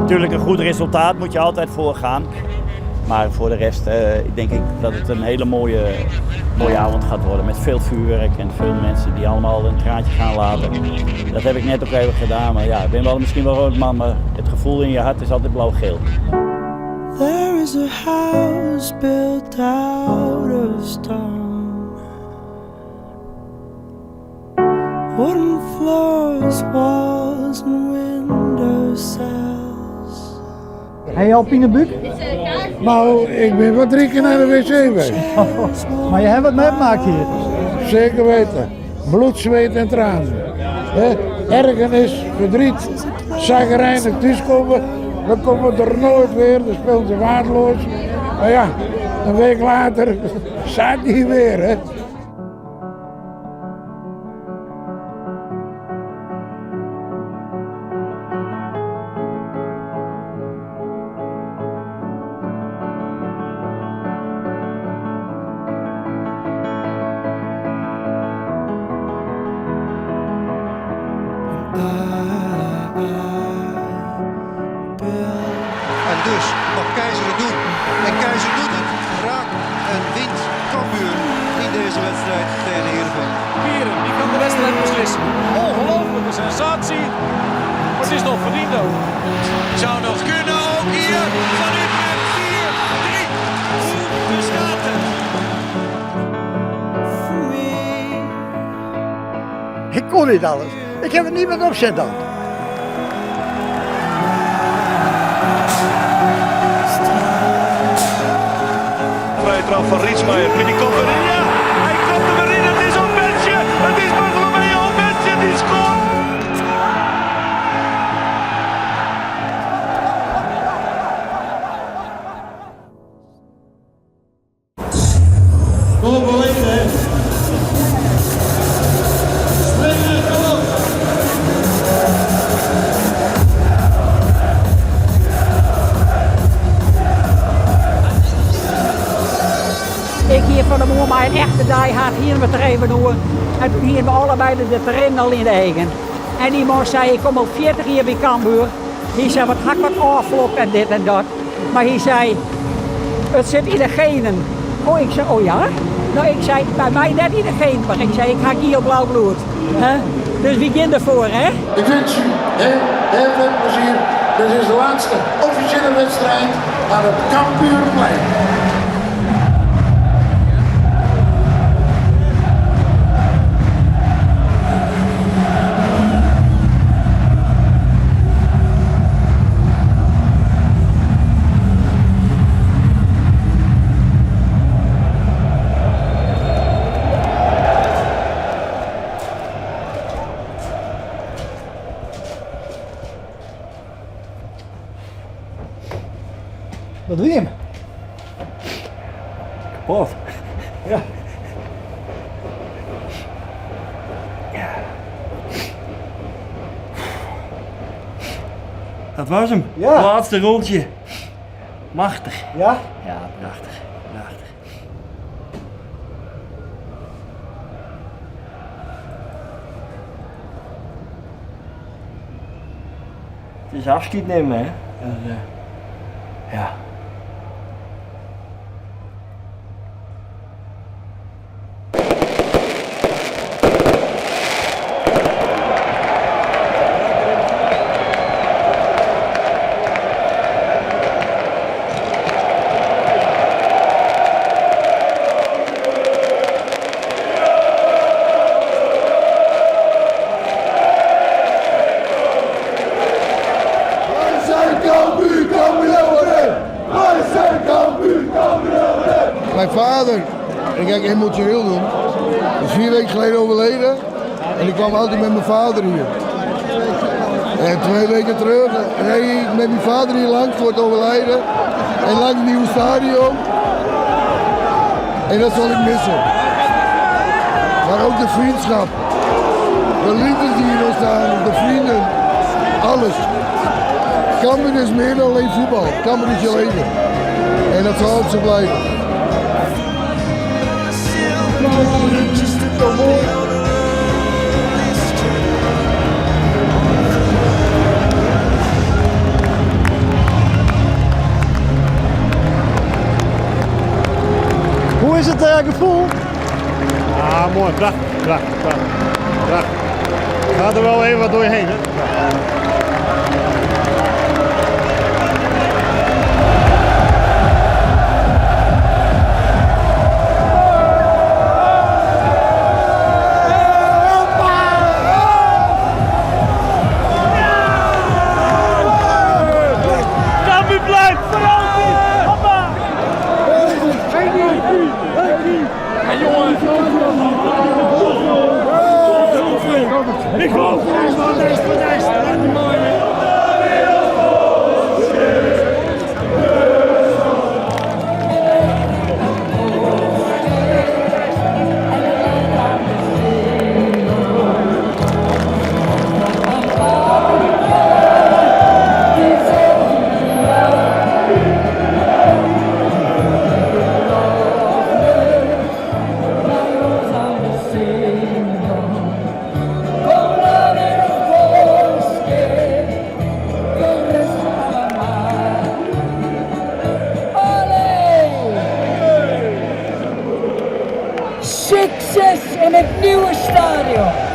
Natuurlijk een goed resultaat moet je altijd voor gaan. Maar voor de rest denk ik dat het een hele mooie, mooie avond gaat worden. Met veel vuurwerk en veel mensen die allemaal een traantje gaan laten. Dat heb ik net ook even gedaan. Maar ja, ik ben wel misschien wel rood man, maar het gevoel in je hart is altijd blauw-geel. There is a house built out of stone. Wooden floors, walls and window sills. Heb je al pinebúk? Nou, ik ben wel drie keer naar de wc geweest. Maar je hebt wat meegemaakt hier. Zeker weten. Bloed, zweet en tranen. Hè? Ergernis, verdriet, chagrijnig thuiskomen. Dan komen we er nooit weer, dan speelt ze waardeloos. Maar ja, een week later staat hij weer. Hè? En dus mag Keizer het doen. En Keizer doet het. Raak en wint Cambuur in deze wedstrijd tegen Heerenveen. Pieren, die kan de wedstrijd beslissen. Ongelooflijke sensatie. Maar het is nog verdiend ook. Zou nog kunnen ook hier. Van Utrecht 4-3. Hoe bestaat het? For me. Ik kon niet alles. Ik heb het niet meer opzet dan. Vrije trap van Rietsmeijer. Die komt erin. Ja, hij komt er maar in. Het is Ogbeche. Het is Bartolomeo Ogbeche die scoort. Kom op, bewegen, hè. Springen, kom op. Ik hier van de moer maar een echte die had hier met er even door. En toen hier we allebei de tranen al in de eigen. En die man zei, ik kom al 40 jaar bij Cambuur. Hij zei, wat hak wat aflop en dit en dat. Maar hij zei, het zit in de genen. Oh, ik zei, oh ja? Nou, ik zei, bij mij net in de genen. Maar ik zei, ik hak hier op blauw bloed. Hè? Dus wie begint ervoor, hè? Ik wens u heel, heel veel plezier. Dit is de laatste officiële wedstrijd aan het Cambuurplein. Wat doe je hem? Kapot. Ja. Dat was hem. Ja. Laatste rondje. Machtig. Ja? Ja, prachtig. Prachtig. Het is afscheid nemen, hè. En, ja. Wij zijn Cambuur, kampioen! Wij zijn Cambuur, kampioen! Mijn vader, en ik ga ik emotioneel doen, is 4 weken geleden overleden. En ik kwam altijd met mijn vader hier. En 2 weken terug reed ik met mijn vader hier langs voor het overlijden. En langs het nieuwe stadion. En dat zal ik missen. Maar ook de vriendschap. De liefde die hier ontstaan, de vrienden. Alles. Cambuur is meer dan alleen voetbal. Cambuur is je leven. En dat zal altijd zo blijven. Zo mooi. it gefoel? Ah, mooi, prachtig, prachtig, prachtig. Prachtig. Gaat er wel even wat door je heen, hè? Cambuur blijft! Hoppa! Ik geloof Succes in het nieuwe stadion!